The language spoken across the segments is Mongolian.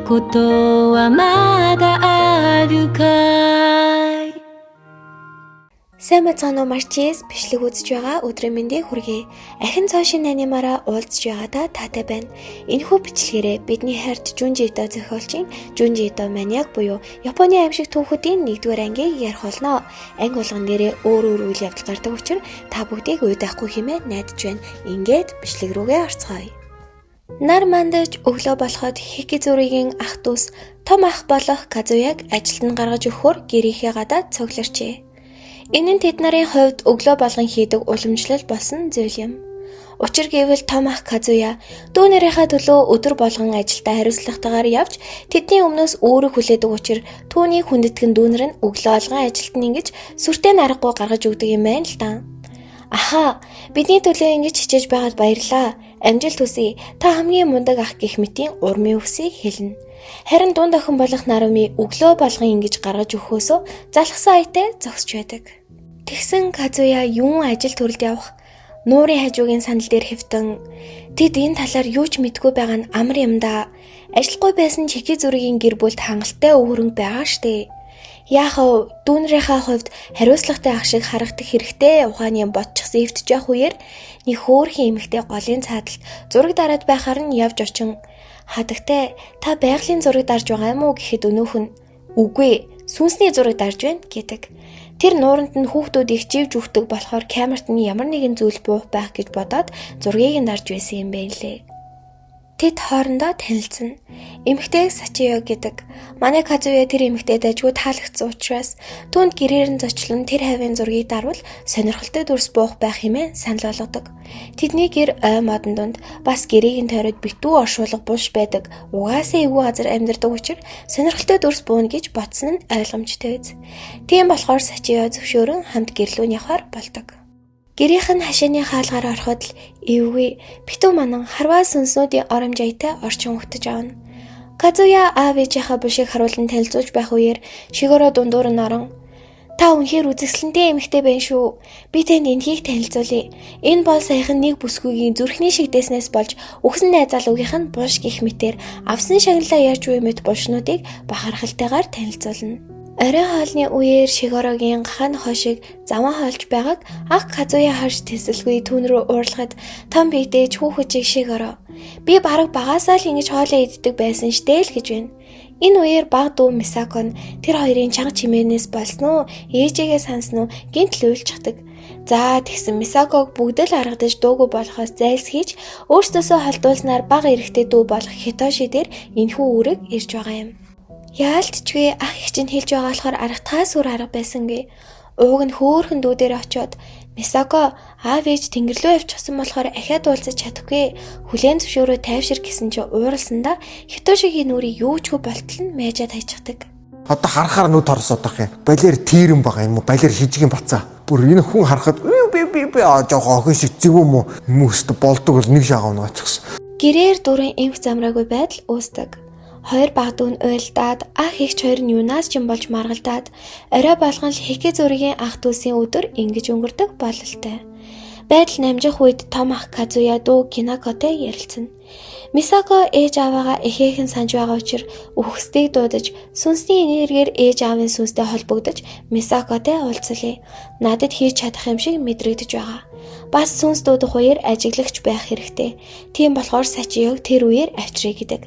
ことはまだあるかい。 Сайн байцгаана уу, Марчис бичлэг үзэж байгаа өдрийн мэндийг хүргэе. Ахин цоо шинэ анимаараа уулзж байгаадаа таатай байна. Энэхүү бичлэгээрээ бидний хайрт Жүнжи Ито зохиолчийн Жүнжи Ито Маниак буюу Японы аимшиг түүхүүдийн 1-р ангийг ярих болно. Анги болгон дээрээ өөр өөр үйл явдал гардаг учраас та бүгдийг уйдахгүй хэмээн найдаж байна. Ингээд бичлэг рүүгээ орцгоё. Нар мандаж өглөө болоход Хики зүрийн ах дүүс том ах болох Казуяг ажилд нь гаргаж өгөхөөр гэрийнхээ гадаа цугларчээ. Энэ нь тэд нарын хувьд өглөө болгон хийдэг уламжлал болсон зүйл юм. Учир гэвэл том ах Казуя дүү нарынхаа төлөө өдөр болгон ажилдаа хариуцлагатайгаар явж тэдний өмнөөс үүрэг хүлээдэг учир түүний хүндэтгэн дүү нар нь өглөө болгон ажилд нь ингэж сүртэй наргагүй гаргаж өгдөг юм байна л даа. Ахаа, бидний төлөө ингэж хичээж байгаад баярлаа. Амжилт хүсье. Та хамгийн мундаг ах гэх мэтийн урмын үгсийг хэлнэ. Харин дунд охин болох Наруми өглөө болгон ингэж гаргаж өгөхөөсөө залхсан аятай зогсож байдаг. Тэгсэн Казуя юун ажил төрөлд явах нуурын хажуугийн сандал дээр хэвтэн тэд энэ талаар юу ч мэдгүй байгаа нь амар юм да. Ажиллахгүй байсан ч Хики зүргийн гэр бүлд хангалттай өвөрөнгө байгаа штэ. Яах вэ? Дүүнрийнхаа хувьд хариуцлагатай ах шиг харагдах хэрэгтэй ухааны юм ботчихсан эвдэж явах үеэр нэг хөөрхөн эмэгтэй голын цаадалд зураг дараад байхаар нь явж очин хадагтай та байгалийн зураг дарж байгаа юм уу гэхэд өнөөх нь үгүй сүнсний зураг дарж байна гэдэг. Тэр нууранд нь хүүхдүүд их живж үхдэг болохоор камерт нь ямар нэгэн зүйл буух байх гэж бодоод зургийг нь дарж байсан юм байна лээ. Тэд хоорондоо танилцсан. Эмэгтэйг Сачио гэдэг. Манай Казуя тэр эмэгтэйд дажгүй таалагдсан учраас түүнд гэрээр нь зочлон тэр хавийн зургийг дарвал сонирхолтой дүрс буух байх хэмээн санал болгодог. Тэдний гэр ой модон дунд бас гэрээг нь тойроод битүү оршуулга булш байдаг. Угаасаа эвгүй газар амьдардаг учраас сонирхолтой дүрс бууна гэж бодсон нь ойлгомжтой биз. Тийм болохоор Сачио зөвшөөрөн хамт гэрлүү нь явахаар болдог. Гэрийнх нь хашааны хаалгаар ороход л эвгүй битүү манан харваа сүнснүүдийн оромж аятай орчин угтаж авна. Казуя аав ээжийнхаа булшийг харуулан танилцуулж байх үеэр Шигоро дундуур нь орон та үнэхээр үзэсгэлэнтэй эмэгтэй байна шүү. Би танд энэхийг танилцуулъя. Энэ бол саяхан нэг бүсгүйгийн зүрхний шигдээснээс болж үхсэн найз залуугийнх нь булш гих мэтэр авсан шагналаа ярьж буй мэт булшнуудыг бахархалтайгаар танилцуулна. Оройн хоолны үеэр Шигорогийн гахаа нохой шиг заван хоолж байгааг ах Казуя харж тэсэлгүй түүн рүү уурлахад том биедээ ч хүүхэд шиг Шигоро. Би бараг багасаа л ингэж хоолоо иддэг байсан штэ л гэж байна. Энэ үеэр баг дүү Мисако нь тэр хоёрын чанга чимээнээс болсон уу, ээжээгээ сансан уу гинт л уйлчихдаг. За тэгсэн Мисаког бүгд л аргадаж дуугүй болохоос зайлсхийж өөрсдөөсөө холдуулснаар бага эрэгтэй дүү болох Хитоши дээр энэхүү үүрэг ирж байгаа юм. Яалтчгүй ах эгч нь хэлж байгаа болохоор аргатахаас өөр арга байсангүй. Ууг нь хөөхөн дүү дээр очиод Мисако аав ээж тэнгэр лөө явчихсан болохоор ахиад уулзаж чадахгүй. Хүлээн зөвшөөрөө тайвшир гэсэн чи ууралсандаа Хитошигийн нүрийг юу ч хөө болтол нь майжаад хайчихдаг. Одоо харахаар нүд хорсоод байх юм. Балер тийрэн байгаа юм уу? Балер шижигэн бацаа. Бүр энэ хүн харахад би би би аа жоохон охин шиг зүг юм уу? Хүмүүст болдог бол нэг шагаа унаачихсан. Гэрээр дурын эмх замраагүй байдал үүсдэг. Хоёр баг дүү нь уйлдаад ах эгч хоёр нь юунаас ч юм болж маргалдаад орой болгон л Хики зүргийн ах дүүсийн өдөр ингэж өнгөрдөг бололтой. Байдал намжих үед том ах Казуя дүү Кинакотой ярилцсан. Мисако ээж аваагаа эхээхэн санаж байгаа учир үхсдийг дуудаж сүнсний энергиэр ээж аавын сүнстэй холбогдож Мисакотой уулзлаа. Надад хийж чадах юм шиг мэдрэгдэж байгаа. Бас сүнс дуудах үеэр ажиглагч байх хэрэгтэй. Тийм болохоор Сачиог тэр үеэр авчиръя гэдэг.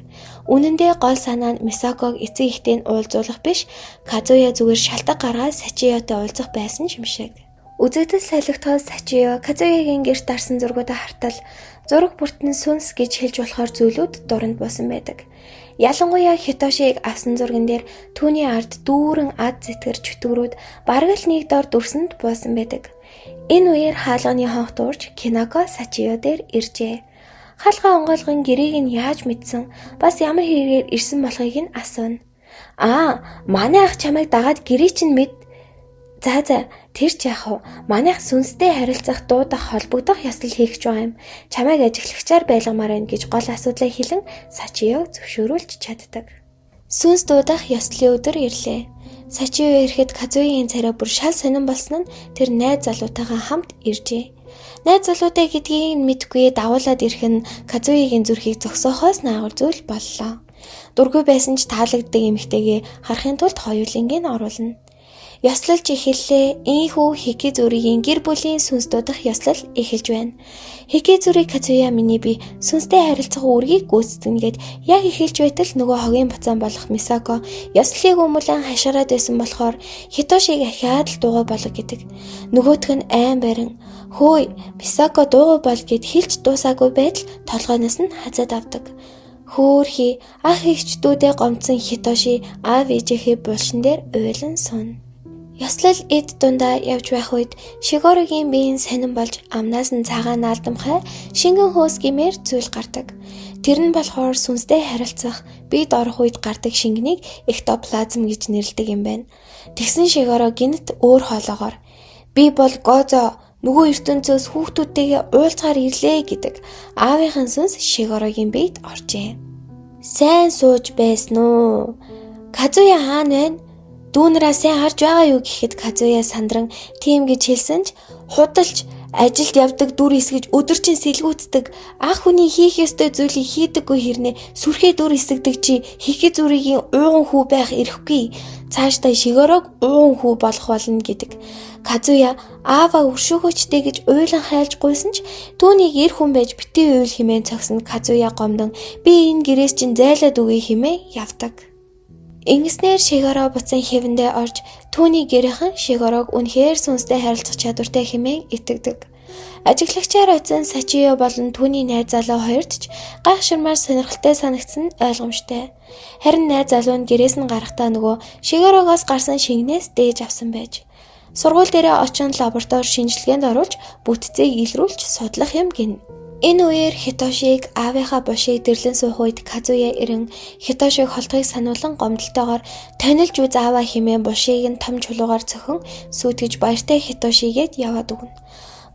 Үнэн дээр гол санаа нь Мисаког эцэг эхтэй нь уулзуулах биш, Казуя зүгээр шалтгаан гаргаад Сачиотой уулзах байсан юм шиг. Үзэгдэл солигдоход Сачио Казуягийн гэрт дарсан зургуудаа хартал зураг бүртэн сүнс гэж хэлж болохоор зүйлүүд дуранд буусан байдаг. Ялангуяа Хитошиг авсан зурган дээр түүний ард дүүрэн ад зэтгэр чөтгөрүүд бараг л нэг дор дүрсэнд буусан байдаг. Энэ үеэр хаалганы хонх дуурж Кинако Сачио дээр иржээ. Хаалгаа онгойлгон гэрээг нь яаж мэдсэн, бас ямар хэрэгээр ирсэн болохыг нь асууна. Аа, манай ах чамайг дагаад гэрээ чинь мэд. За тэр ч яах вэ? Манай ах сүнстэй харилцах, дуудах, холбогдох ёслол хийх гэж байгаа юм. Чамайг ажиглагчаар байлгамаар байна гэж гол асуудлаа хэлэн Сачиог зөвшөөрүүлж чаддаг. Сүнс дуудах ёслолын өдөр ирлээ. Сачио ирэхэд Казуягийн царай бүр шал сонин болсон нь тэр найз залуутайгаа хамт иржээ. Найз залуутай гэдгийг нь мэдэхгүй дагуулад ирэх нь Казуягийн зүрхийг зогсоохоос наагур зүйл боллоо. Дургүй байсан ч таалагддаг эмэгтэйгээ харахын тулд хоёуланг нь оруулна. Ёслолж эхэллээ. Ийхүү Хикизуригийн гэр бүлийн сүнс дуудах ёслол эхэлж байна. Хикизури Казуя миний би сүнстэй харилцах үүргийг гүйцэтгэнэ гэд яг эхэлж байтал нөгөө хогийн буцаан болох Мисако ёслолыг өмүүлэн хашгираад байсан болохоор Хитошиг ахиад л дуугүй болго гэдэг. Нөгөөх нь айн барин хөөй Мисако дуугүй бол гэд хэлж дуусаагүй байтал толгойноос нь хазаад авдаг. Хөөхий ах эгчдүүдээ гомдсон Хитоши аав ээжийнхээ булшин дээр уйлан сууна. Ёслол эд дундаа явж байх үед Шигоругийн биеийн сонин болж амнаас нь цагаан наалдамхай шингэн хөөс гэмээр зүйл гардаг. Тэр нь болохоор сүнстэй харилцах, бид орох үед гардаг шингэнийг эктоплазм гэж нэрлэдэг юм байна. Тэгсэн Шигоро гинт өөр хоолоогоор би бол Гозо нөгөө ертөнцөөс хүүхдүүдтэйгээ уулзгаар ирлээ гэдэг. Аавынхын сүнс Шигорогийн биед оржээ. Сайн сууж байсан уу? Казуя хаана байна? Дүүнраа сайн харж байгаа юу гэхэд Казуя сандран тийм гэж хэлсэн ч худалч ажилд явдаг дүр эсгэж өдөржин сэлгүүцдэг ах хүний хийх ёстой зүйлийг хийдэггүй хэрнээ сүрхээ дүр эсгдэг чи хихи зүрийн ууган хүү байх эрхгүй цаашдаа Шигорог ууган хүү болох болно гэдэг. Казуя аава өршөөгөөчтэй гэж уйлан хайлж гуйсан ч түүнийг эр хүн байж битгий уйл хэмээн цогсон. Казуя гомдон би энэ гэрээс чинь зайлаад өгье хэмээн явдаг. Ингэснээр Шигоро буцан хэвэндээ орж түүний гэрийнхэн Шигорог үнэхээр сүнстэй харилцах чадвартай хэмээн итгэдэг. Ажиглагчаар очсон Сачио болон түүний найз залуу хоёрт ч гайхширмаар сонирхолтой санагдсан нь ойлгомжтой. Харин найз залуу нь гэрээс нь гарахдаа нөгөө Шигорогоос гарсан шингэнээс дээж авсан байж. Сургууль дээрээ очин лаборатори шинжилгээнд оруулж бүтцийг илрүүлж судлах юм гин. Энэ үеэр Хитошиг аавынхаа булшийг дэрлэн суух үед Казуя ирэн Хитошиг холдохыг сануулan гомдолтойгоор тонилж үз ааваа хэмээн булшийг нь том чулуугаар цохин сүйтгэж баяртай Хитошигээд яваад өгнө.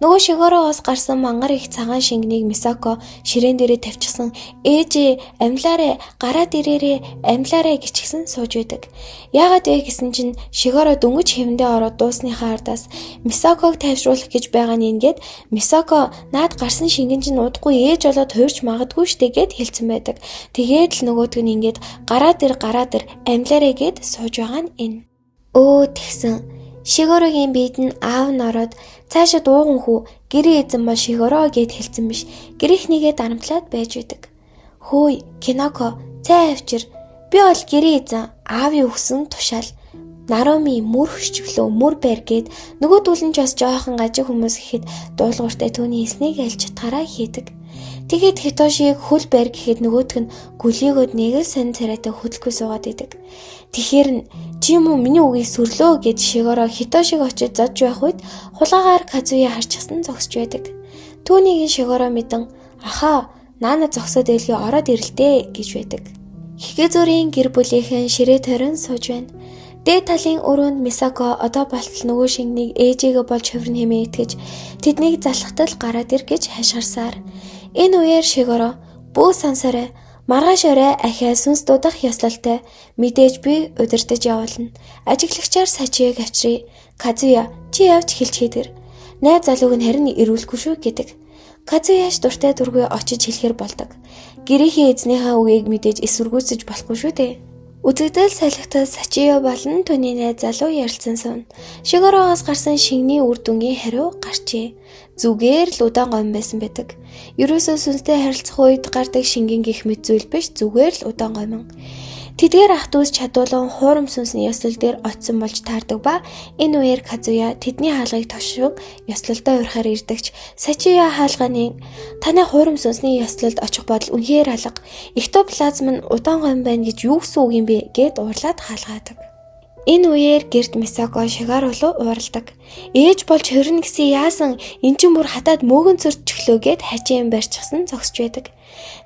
Нөгөө Шигороос гарсан мангар их цагаан шингэнийг Мисако ширээн дээрээ тавьчихсан ээжээ амьлаарэ гараад ирээрээ амьлаарэ гэчихсэн сууж байдаг. Яагаад вэ гэсэн чинь Шигоро дөнгөж хэвэндээ ороод дуусныхаа ардаас Мисаког тайвшруулах гэж байгаа нь ингээд Мисако наад гарсан шингэн чинь удахгүй ээж болоод хуурч магадгүй штэ гэд хэлсэн байдаг. Тэгээд л нөгөөдг нь ингээд гараад ир гараад ир амьлаарэ гэд сууж байгаа нь энэ. Өө тэгсэн Шигорогийн биед нь аав нь ороод цаашаа дууган хүү гэрээ эзэн бол Шигоро гэд хэлсэн биш. Гэрийнхнийгээ дарамтлаад байж байдаг. Хөөй Киноко цай авчир. Би бол гэрээ эзэн аавын өгсөн тушаал. Наруми мөр хөшчглөө мөр байр гэд нөгөөдүүл нь ч бас жоохон гажиг хүмүүс гэхэд дуулууртай түүний хэлснийг альж чадхаараа хийдэг. Тэгээд Хитошиг хөл байр гэхэд нөгөөх нь гүлийгөөд нэг л сонь царайтай хөдөлгүй суугаад идэг. Тэгэхээр нь чи юм уу миний үгийг сүрлөө гэд Шигоро Хитошиг очиж зодж байх үед хулгаагаар Казуя харчихсан зогсож байдаг. Түүнийг нь Шигоро мэдэн ахаа наана зогсоод байлгүй ороод ирэлтэй гэж байдаг. Хикизурийн гэр бүлийнхэн ширээ тойрон сууж байна. Дээд талын өрөөнд Мисако одоо болтол нөгөө шингэнийг ээжээгээ болж хувирна хэмээн итгэж тэднийг залхтал гараад ир гэж хашгирсаар. Энэ үеэр Шигоро бүү сансарай маргааш орой ахиа сүнс дуудах ёслолтой мэдээж би удирдах явуулна. Ажиглагчаар Сачиог авчиръя. Казуя чи явж хэлж хийдэр. Найз залууг нь харин ирүүлэхгүй шүү гэдэг. Казуяш дуртай дургүй очиж хэлэхэр болдог. Гэрийнхээ эзнийхээ үгийг мэдээж эсвэргүүцэж болохгүй шүү дээ. Үзэгдэл солигдол Сачио болон түүний найз залуу ярилцсан сууна. Шигороогоос гарсан шингэний үр дүнгийн хариу гарчээ. Зүгээр л удаан гомь байсан байдаг. Ерөөсөө сүнстэй харилцах үед гардаг шингэн гих мэт зүйл биш зүгээр л удаан гомин. Тэдгээр ах дүүс чадуулан хуурам сүнсний ёслол дээр очсон болж таардаг ба энэ үеэр Казуя тэдний хаалгыг тошин ёслолдоо урихаар ирдэгч Сачио хаалганы таны хуурам сүнсний ёслолд очих бодол үнэхээр алга. Эктоплазм нь удаан гомь байна гэж юу гэсэн үг юм бэ гэд уурлаад хаалгаадаг. Энэ үеэр гэрт Мисако Шигар руу ууралдаг. Ээж болж хорно гэсэн яасан эн чинь бүр хатаад мөөгөн цөрчглөө гэд хажийн барьчихсан зогсож байдаг.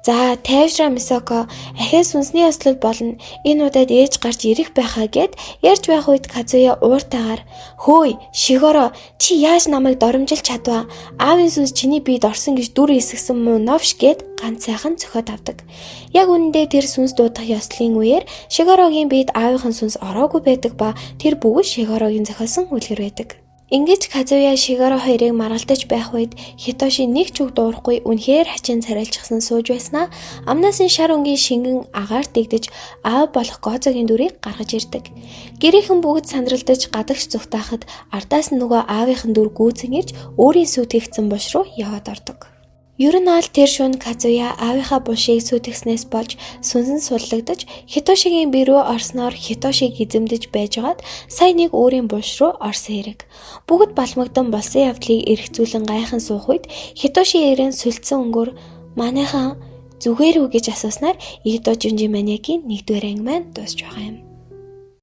За тайвшраа Мисако ахиа сүнсний ёслол болно. Энэ удаад ээж гарч ирэх байхаа гэд ярьж байх үед Казуя ууртайгаар хөөй Шигоро чи яаж намайг доромжилж чадваа? Аавын сүнс чиний биед орсон гэж дүр эсгсэн муу новш гэд ганц сайхан цохиод авдаг. Яг үнэндээ тэр сүнс дуудах ёслолын үеэр Шигорогийн биед аавынхын сүнс ороогүй байдаг ба тэр бүгд Шигорогийн зохиосон үлгэр байдаг. Ингэж Казуя Шигеро хоёрыг маргалдаж байх үед Хитоши нэг ч үг дуурахгүй үнэхээр хачин царайлчихсан сууж байснаа амнаас нь шар өнгийн шингэн агаар дэгдэж аав болох Гозогийн дүрийг гаргаж ирдэг. Гэрийнхэн бүгд сандралдаж гадагш зүхтаахад ардаас нь нөгөө аавынхан дүр гүйцэн ирж өөрийн сүйтгэгдсэн булш руу яваад ордог. Ер нь бол тэр шөнө Казуя аавынхаа булшийг сүйтгэснээс болж сүнсэн суллагдаж Хитошигийн бие рүү орсноор Хитошиг эзэмдэж байжгаад сая нэг өөрийн булш руу орсон хэрэг. Бүгд балмагдан болсон явдлыг эргцүүлэн гайхан суух үед Хитоши ирэн сүлдсэн өнгөөр манайхан зүгээр үү гэж асууснаар Ито Жүнжи Маниагийн 1-р анги маань дуусч байгаа юм.